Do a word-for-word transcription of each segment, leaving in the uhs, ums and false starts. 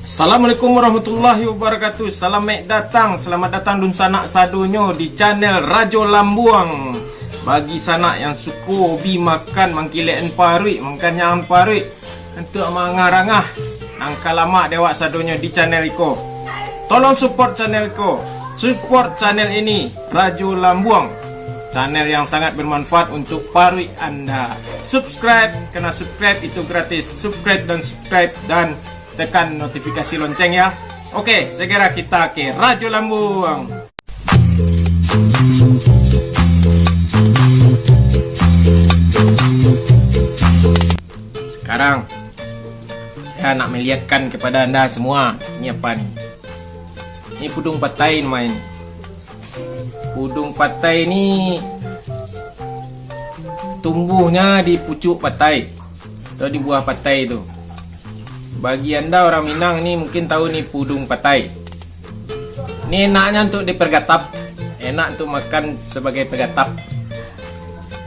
Assalamualaikum warahmatullahi wabarakatuh. Salamek datang, salamat datang dunsanak sadonyo di channel Rajo Lambuang. Bagi sanak yang suko hobi makan mangkilek paruik, makan nyaman paruik, untuak mangah-angah, angka lamak dek awak sadonyo di channel iko. Tolong support channel iko. Support channel ini, Rajo Lambuang. Channel yang sangat bermanfaat untuk paruik anda. Subscribe, kena subscribe itu gratis. Subscribe dan subscribe dan tekan notifikasi lonceng ya. Oke, segera kita ke Rajo Lambuang. Sekarang, saya nak melihatkan kepada anda semua. Ini apa ni? Ini pudung patai namanya. Pudung patai ni tumbuhnya di pucuk patai atau di buah patai tu. Bagi anda orang Minang ni mungkin tahu ni pudung patai. Ni enaknya untuk dipergatap, enak untuk makan sebagai pergatap.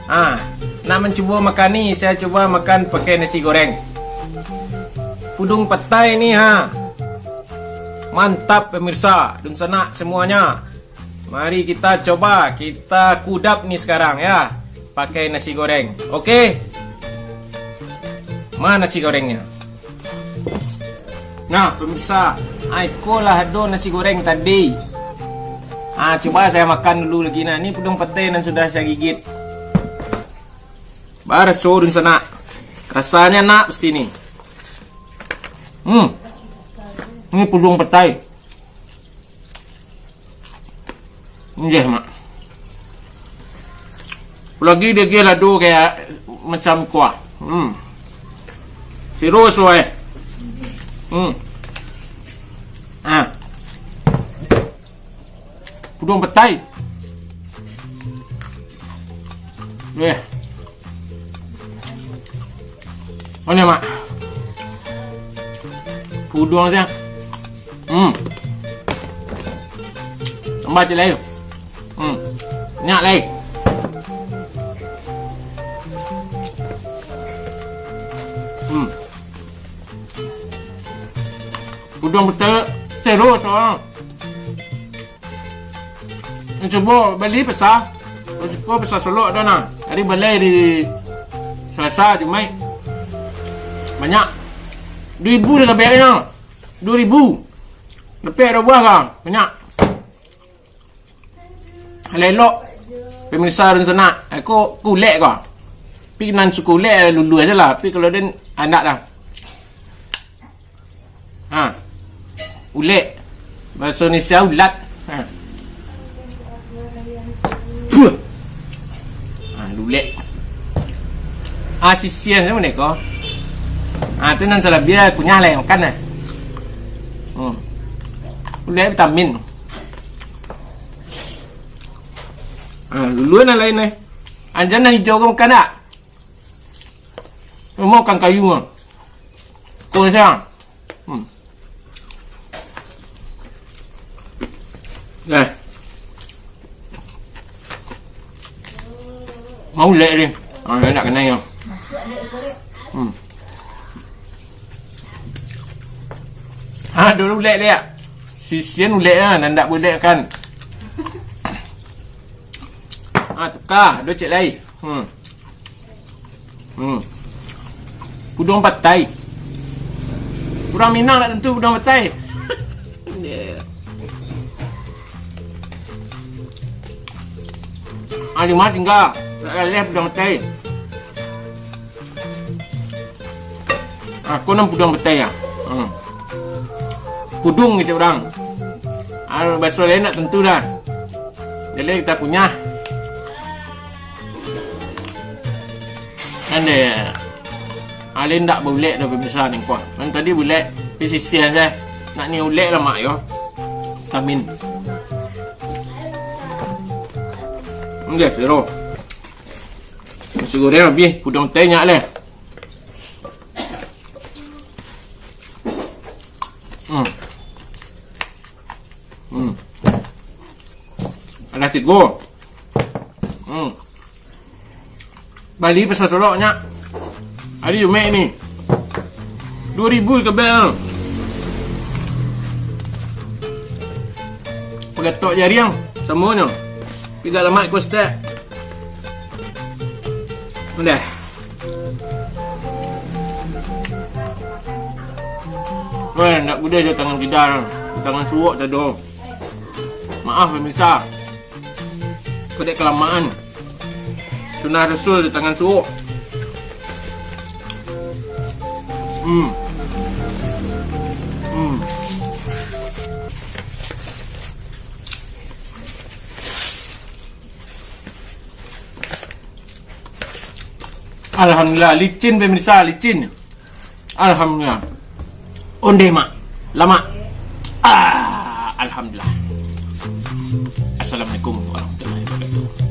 Ah, nak mencuba makan ni, saya cuba makan pakai nasi goreng. Pudung patai ni ha. Mantap pemirsa, dunsanak semuanya. Mari kita coba, kita kudap ni sekarang ya, pakai nasi goreng. Oke. Mana nasi gorengnya? Nah, pemirsa, ah, iko lah ado nasi goreng tadi. Ah, coba saya makan dulu lagi nah. Ni pudung patai nan sudah saya gigit. Baraso dunsanak. Rasanya nak pasti ni. Hmm. Ni pudung patai. Nggih, Mak. Lagi daging lado kayak macam kuah. Hmm. Siro suai. Hmm. Ah. Pudung patai. Weh. Mana, Mak? Pudung siang. Hmm. Tambah cik lai. Hmm. Nyak lai. Hmm. Pudung patai terus orang. Cubo bali pesa. Cubo pesa Solok dah nah. Hari balai di Selasa, Jumaik. Banyak. Dua ribu dah dapek nyo. Dua ribu. Dapek dua buah ka. Banyak. Elok-elok. Pemirsa dunsanak. Aku kulek ka. Tapi nan suko ulek luluih se lah. Tapi kalau den andak dah. Ha. Ulek. Bahaso Indonesia ulat. Ha. Puh. Ha, ulek. Ah, sisian macam mana ko? Ah, tu nan salabiah kunyah lah yang makan lah. Hmm. Ulek vitamin. Ah, dulu nan lain ni. Anjan nan hijau ko makan tak? Memang kan kayu ah. Kau siang. Hmm. Eh. Mau lek ni. Ah, nak kenai ah. Hmm. Ah, dulu lek lek. Sisian ulek ah, nandak bulek kan. Ah, tukar, dua cek lai. Hmm. Hmm. Puduang patai. Urang Minang nak tantu puduang patai. Ah, di ma tingga? Nak laleh puduang patai. Ah, ko nan puduang patai ah. Hmm. Puduang kecek urang. Ah, baso lain nak tantu dah. Jadi kita kunyah. Kan deh. Alin dak bulek dah pemirsa ni kuah. Kan tadi bulek, tapi sisih saja. Nak ni ulek lah mak yo. Tamin. Enggak, sero. Nasi goreng habis, puduang teh nyak leh. Hmm. Hmm. Alah tigo. Hmm. Bali pasar Solok nyak. Hari Jumaik ni. Dua ribu kabel. Gatok jariang, samonyo. Pigak lamak ko stek. Udah. Weh, ndak buliah jo tangan kida, tangan suok tado. Maaf, pemirsa. Ko dek kalamaan. Sunah Rasul di tangan suok. Hmm. Hmm. Alhamdulillah, licin pemirsa, licin. Alhamdulillah. Onde, Mak. Lamak. Ah, alhamdulillah. Assalamualaikum warahmatullahi wabarakatuh.